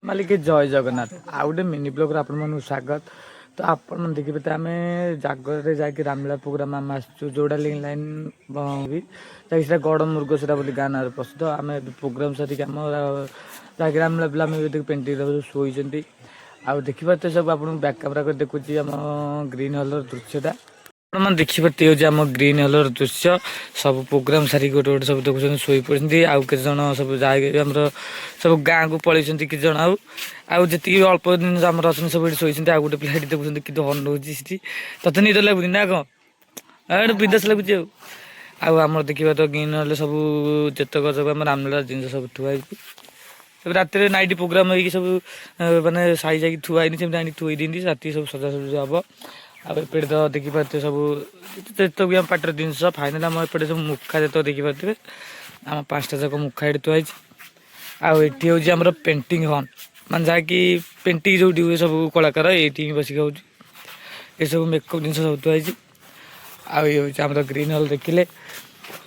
ମାଲିକ, ଜୟ ଜଗନ୍ନାଥ। ଆଉ ଗୋଟେ ମିନି ବ୍ଲଗ୍ରେ ଆପଣମାନଙ୍କୁ ସ୍ୱାଗତ। ତ ଆପଣମାନେ ଦେଖିବେ ତ, ଆମେ ଜାଗରରେ ଯାଇକି ରାମଲୀଳା ପ୍ରୋଗ୍ରାମ ଆମେ ଆସିଛୁ ଯୋଉଟା ଲିଙ୍କ୍ ଲାଇନ୍ ବି ଯାଇକି, ସେଟା ଗଡ଼ ମୃଗଶିରା ବୋଲି ଗାଁ ନାଁରେ ପ୍ରସିଦ୍ଧ। ଆମେ ଏବେ ପ୍ରୋଗ୍ରାମ ସାରିକି ଆମ ଯାଇକି ରାମଲୀଳା ପିଲା ଆମେ ଏବେ ପେଣ୍ଟିଂ ସବୁ ଶୋଇଛନ୍ତି। ଆଉ ଦେଖିପାରୁଥିବେ ସବୁ, ଆପଣଙ୍କୁ ବ୍ୟାକ୍ କ୍ୟାମେରା କରି ଦେଖୁଛି ଆମ ଗ୍ରୀନ୍ ହଲ୍ର ଦୃଶ୍ୟଟା। ଆପଣମାନେ ଦେଖିପାରୁଥିବେ, ହେଉଛି ଆମ ଗ୍ରୀନ୍ ହଲ୍ର ଦୃଶ୍ୟ। ସବୁ ପ୍ରୋଗ୍ରାମ ସାରିକି ଗୋଟେ ଗୋଟେ ସବୁ ଦେଖୁଛନ୍ତି, ଶୋଇ ପଡ଼ିଛନ୍ତି। ଆଉ କେତେ ଜଣ ସବୁ ଯାଇକି ଆମର ସବୁ ଗାଁକୁ ପଳେଇଛନ୍ତି କେତେ ଜଣ। ଆଉ ଆଉ ଯେତିକି ଅଳ୍ପ ଦିନ ଆମର ଅଛନ୍ତି, ସବୁ ଏଠି ଶୋଇଛନ୍ତି। ଆଉ ଗୋଟେ ପିଲା ଏଠି ଦେଖୁଛନ୍ତି, କିନ୍ତୁ ଅନଉଛି ସେଠି। ତତେ ନିଦ ଲାଗୁନି ନା କଣ? ଆଉ ଏଠି ବିଦେଶ ଲାଗୁଛି। ଆଉ ଆଉ ଆମର ଦେଖିବା ତ, ଗ୍ରୀନ୍ ହଲ୍ରେ ସବୁ ଯେତକ ସବୁ ଆମ ରାମଲୀଳା ଜିନିଷ ସବୁ ଥୁଆ ହେଇଛି। ସବୁ ରାତିରେ ନାଇଟ୍ ପ୍ରୋଗ୍ରାମ ହେଇକି ସବୁ ମାନେ ସାଇ ଯାଇକି ଥୁଆ ହେଇନି, ସେମିତି ଆଣି ଥୋଇ ଦିଅନ୍ତି। ରାତି ସବୁ ସଜାସଜି ହବ। ଆଉ ଏପଟେ ତ ଦେଖିପାରୁଥିବେ ସବୁ ଯେତକ ବି ଆମ ପାର୍ଟିର ଜିନିଷ। ଫାଇନାଲ ଆମ ଏପଟେ ସବୁ ମୁଖା ଯେତକ ଦେଖିପାରୁଥିବେ, ଆମ ପାଞ୍ଚଟା ଯାକ ମୁଖା ଏଠି ଥୁଆ ହେଇଛି। ଆଉ ଏଠି ହେଉଛି ଆମର ପେଣ୍ଟିଂ ହଲ୍, ମାନେ ଯାହାକି ପେଣ୍ଟିଂ ଯୋଉଠି ହୁଏ, ସବୁ କଳାକାର ଏଇଠି ହିଁ ବସିକି ହେଉଛି। ଏସବୁ ମେକଅପ୍ ଜିନିଷ ସବୁ ଥୁଆ ହେଇଛି। ଆଉ ଇଏ ହେଉଛି ଆମର ଗ୍ରୀନ୍ ହଲ୍ ଦେଖିଲେ।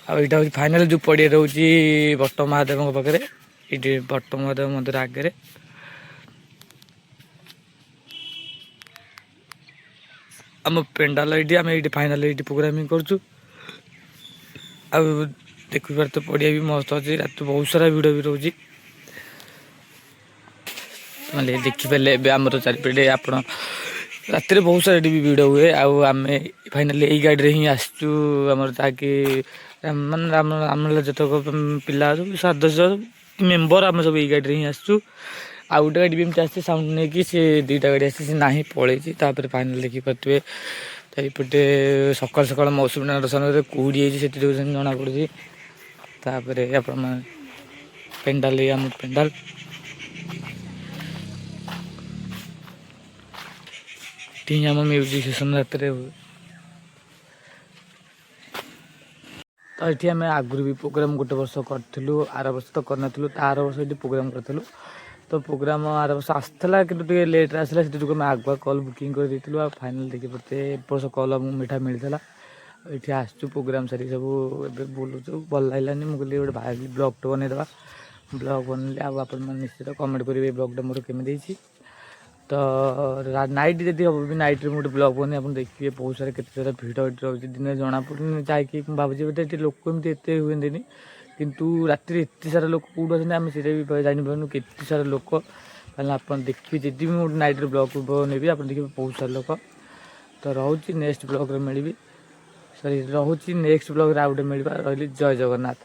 ଆଉ ଏଇଟା ହେଉଛି ଫାଇନାଲ ଯେଉଁ ପଡ଼ିଆ ରହୁଛି ବଟ ମହାଦେବଙ୍କ ପାଖରେ, ଏଇଠି ବଟ ମହାଦେବ ମନ୍ଦିର ଆଗରେ ଆମ ପେଣ୍ଡାଲ। ଏଇଠି ଆମେ ଏଇଠି ଫାଇନାଲ ଏଇଠି ପ୍ରୋଗ୍ରାମିଂ କରୁଛୁ। ଆଉ ଦେଖିପାରୁ ତ, ପଡ଼ିଆ ବି ମସ୍ତ ଅଛି। ରାତି ବହୁତ ସାରା ଭିଡ଼ ବି ରହୁଛି। ମାନେ ଦେଖିପାରିଲେ ଏବେ ଆମର ଚାରିପଟେ ଆପଣ ରାତିରେ ବହୁତ ସାରା ଏଠି ବି ଭିଡ଼ ହୁଏ। ଆଉ ଆମେ ଫାଇନାଲି ଏଇ ଗାଡ଼ିରେ ହିଁ ଆସିଛୁ। ଆମର ଯାହାକି ମାନେ ଆମର ଯେତକ ପିଲା ସବୁ ସଦସ୍ୟ ମେମ୍ବର, ଆମେ ସବୁ ଏଇ ଗାଡ଼ିରେ ହିଁ ଆସିଛୁ। ଆଉ ଗୋଟେ ଗାଡ଼ି ବି ଏମିତି ଆସିଛି ସାଉଣ୍ଡ ନେଇକି, ସେ ଦୁଇଟା ଗାଡ଼ି ଆସିଛି, ସେ ନାହିଁ, ପଳେଇଛି। ତାପରେ ଫାଇନାଲ ଦେଖିପାରୁଥିବେ, ଚାରିପଟେ ସକାଳୁ ସକାଳୁ ମୌସୁମୀ ଦର୍ଶନରେ କୁହୁଡ଼ି ହେଇଛି, ସେଠି ଦେଖୁଛନ୍ତି ଜଣାପଡ଼ୁଛି। ତାପରେ ଆପଣମାନେ ପେଣ୍ଡାଲ, ଏଇ ଆମ ପେଣ୍ଡାଲ। ଏଠି ହିଁ ଆମ ମ୍ୟୁଜିକ୍ ସେସନ୍ ରାତିରେ ହୁଏ। ତ ଏଠି ଆମେ ଆଗରୁ ବି ପ୍ରୋଗ୍ରାମ୍ ଗୋଟେ ବର୍ଷ କରିଥିଲୁ। ଆର ବର୍ଷ ତ କରିନଥିଲୁ, ତା ଆର ବର୍ଷ ଏଠି ପ୍ରୋଗ୍ରାମ୍ କରିଥିଲୁ। ତ ପ୍ରୋଗ୍ରାମ୍ ଆର ବର୍ଷ ଆସିଥିଲା, କିନ୍ତୁ ଟିକେ ଲେଟ୍ରେ ଆସିଲା। ସେଥି ଯୋଗୁଁ ଆମେ ଆଗୁଆ କଲ୍ ବୁକିଂ କରିଦେଇଥିଲୁ। ଆଉ ଫାଇନାଲ୍ ଦେଖିପାରୁଥିବେ, ଏ ବର୍ଷ କଲ୍ ଆମକୁ ମିଠା ମିଳିଥିଲା। ଆଉ ଏଠି ଆସିଛୁ, ପ୍ରୋଗ୍ରାମ୍ ସାରିକି ସବୁ ଏବେ ବୁଲୁଛୁ। ଭଲ ଲାଗିଲାନି, ମୁଁ କହିଲି ଗୋଟେ ଭାବିଲି ବ୍ଲଗ୍ଟେ ବନେଇଦେବା। ବ୍ଲଗ୍ ବନେଇଲି। ଆଉ ଆପଣମାନେ ନିଶ୍ଚିତ କମେଣ୍ଟ କରିବେ ଏ ବ୍ଲଗ୍ଟା ମୋର କେମିତି ହେଇଛି। ତ ନାଇଟ୍ ଯଦି ହେବ ବି, ନାଇଟ୍ରେ ମୁଁ ଗୋଟେ ବ୍ଲଗ୍ ବନେଇ ଆପଣ ଦେଖିବେ, ବହୁତ ସାରା କେତେ ସାରା ଭିଡ଼ ଏଠି ରହୁଛି। ଦିନରେ ଜଣାପଡ଼ୁନି ଯାଇକି, ମୁଁ ଭାବୁଛି ବୋଧେ ଏଠି ଲୋକ ଏମିତି ଏତେ ହୁଅନ୍ତିନି, କିନ୍ତୁ ରାତିରେ ଏତେ ସାରା ଲୋକ କେଉଁଠୁ ଆସନ୍ତି, ଆମେ ସେଇଟା ବି ଜାଣିପାରୁନୁ। କେତେ ସାରା ଲୋକ ତାହେଲେ ଆପଣ ଦେଖିବେ। ଯଦି ବି ମୁଁ ଗୋଟେ ନାଇଟ୍ରେ ବ୍ଲଗ୍ ବନେଇବି, ଆପଣ ଦେଖିବେ ବହୁତ ସାରା ଲୋକ। ତ ରହୁଛି, ନେକ୍ସଟ ବ୍ଲଗ୍ରେ ମିଳିବି। ସରି, ରହୁଛି, ନେକ୍ସଟ ବ୍ଲଗ୍ରେ ଆଉ ଗୋଟେ ମିଳିବା। ରହିଲି, ଜୟ ଜଗନ୍ନାଥ।